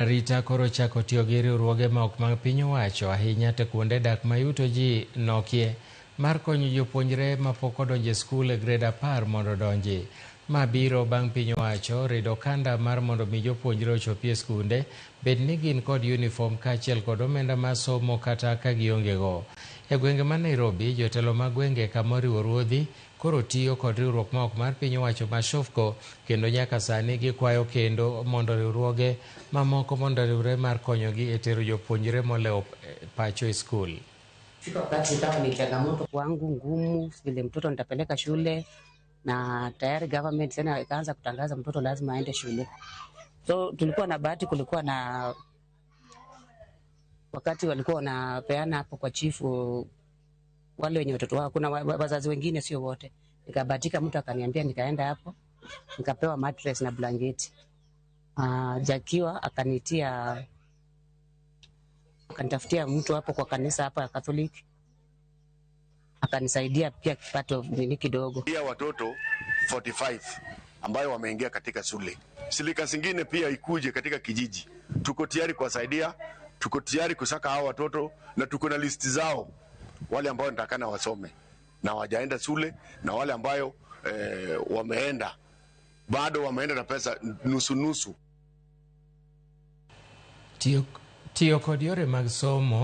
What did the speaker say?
Arita koro chako tiyo gi riwruoge ma ok mag piny owacho ahinya to kuonde dak ma yuto ji nokie mar konyo jopuonjre mapok odonjo e skul e grade 10 mondo odonji. Ma biro bang' piny owacho rido okanda mar mondo mi jopuonjre ochopi e skunde bed ni gin kod uniform kaachiel kod omenda mar somo kata ka gionge go. E gwenge ma Nairobi, jotelo mag gwenge kama oriwo ruodhi koro tiyo kod riwruok ma ok mar piny owacho mar Shofco kendo nyaka sani gikwayo kendo mondo riwruoge mamoko mondo oriwre mar konyogi e tero jopuonjre molewo pacho e skul. Fika wakati ikawa ni changamoto kwangu ngumu, vile mtoto nitapeleka shule na tayari government tena ikaanza kutangaza mtoto lazima aende shule. So tulikuwa na bahati, kulikuwa na wakati walikuwa wanapeana hapo kwa chifu wale wenye watoto wao, kuna wazazi wengine, sio wote. Nikabahatika, mtu akaniambia, nikaenda hapo nikapewa mattress na blanketi. Jakiwa akanitia akanitafutia mtu hapo kwa kanisa hapa ya Catholic akanisaidia pia kipato nini kidogo. Pia watoto 45 ambayo wameingia katika shule. Shirika zingine pia ikuje katika kijiji, tuko tayari kuwasaidia, tuko tayari kusaka hao watoto na tuko na listi zao, wale ambao wanatakana wasome na wajaenda shule na wale ambayo wameenda bado wameenda na pesa nusu nusu. Tiyo kod yore mag somo.